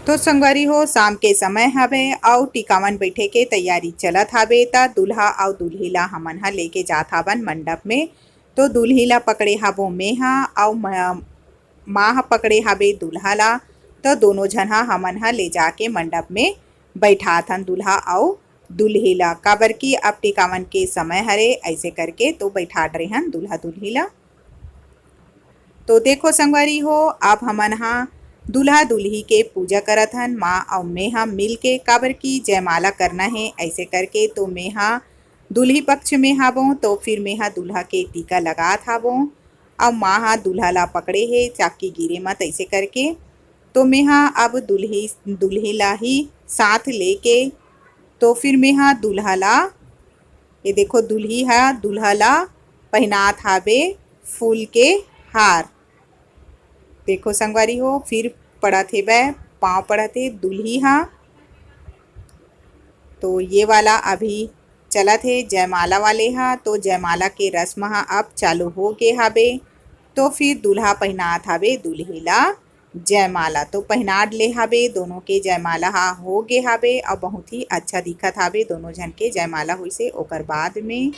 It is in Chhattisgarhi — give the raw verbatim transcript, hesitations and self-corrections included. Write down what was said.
तो संगवारी हो, शाम के समय हवे अउ टिकावन बैठे के तैयारी चलत हवे, त दूल्हा अउ दुल्ही ला हमन ह लेके जात हवन मंडप में। तो दुल्ही ला पकड़े हबो मेहा अउ म-, माँ ह पकड़े हवे दूल्हा ला। तो दोनों झन ह हमन ह ले जाके मंडप में बैठात हन दूल्हा अउ दुल्ही ला, काबर कि अब टिकावन के समय हरे, ऐसे करके तो बैठा डरे हन दूल्हा दुल्ही ला। तो देखो संगवारी हो, अब हमन हा दूल्हा दुल्ही के पूजा करत हन, माँ अउ मेहा मिल के, काबर कि जयमाला करना हे ऐसे करके। तो मेहा दुल्ही पक्ष में हावों, तो फिर मेहा दूल्हा के टीका लगात हावों, अउ माँ हा दूल्हा ला पकड़े हे, चाकी गिरे मत ऐसे करके। तो मेहा अब दुल्ही, दुल्ही ला ही साथ लेके, तो फिर मेहा दूल्हा ला, ये देखो दुल्ही हा दूल्हा ला पहनात हावे फूल के हार। देखो संगवारी हो, फिर पड़त हेवय, पाँव पड़त हे दुल्ही हा। तो ये वाला अभी चलत हे जयमाला वाले हा। तो जयमाला के रस्म हा अब चालू हो गे हावे। तो फिर दूल्हा पहनात हावे दुल्ही ला जयमाला। तो पहनाड ले हावे, दोनों के जयमाला हा हो गे हावे अउ बहुत ही अच्छा दिखत हावे। दोनों झन के जयमाला होइसे ओकर बाद में